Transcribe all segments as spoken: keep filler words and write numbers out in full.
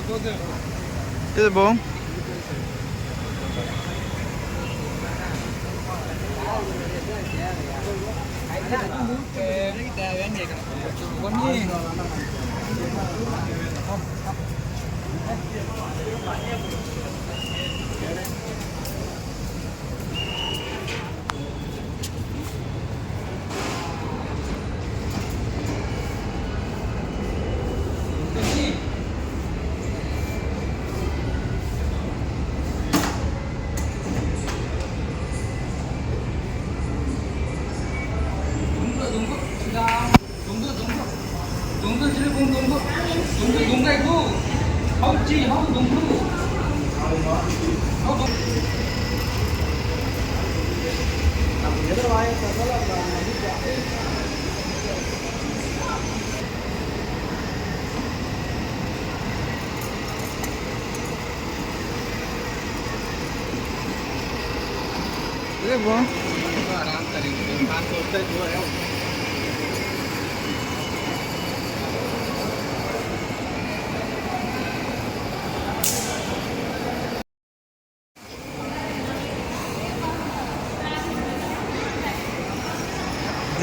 Tabung.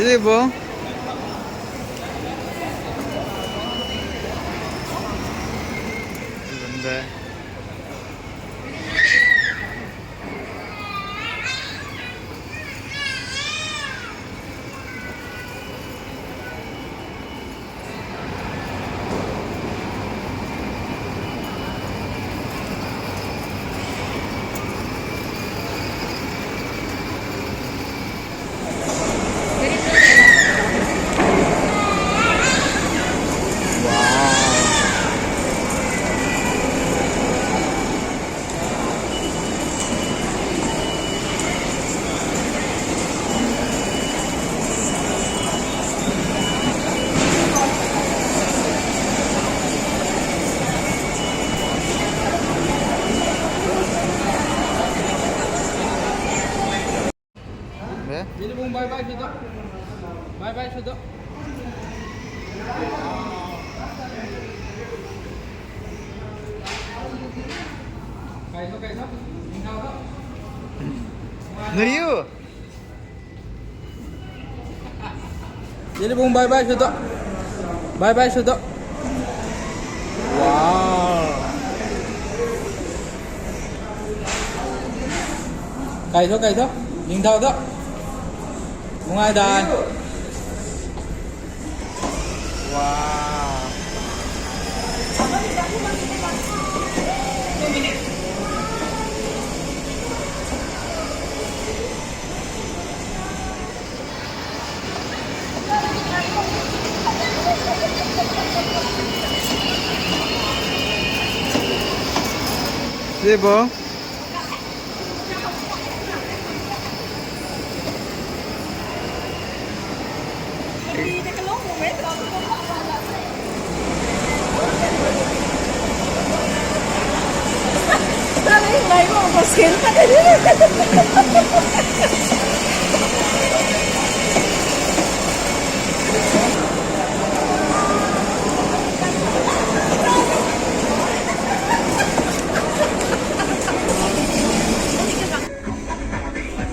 Didi bo. Bye bye sw do. Bye bye sw do. Kai tho, kai tho. Nariu. Jelibung bye bye sw do. Bye bye sw do. Wow. Kai tho, kai tho. Ning thau tho. Mungai dai. Wow. Sibo.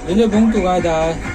Ini bung tu gai dai.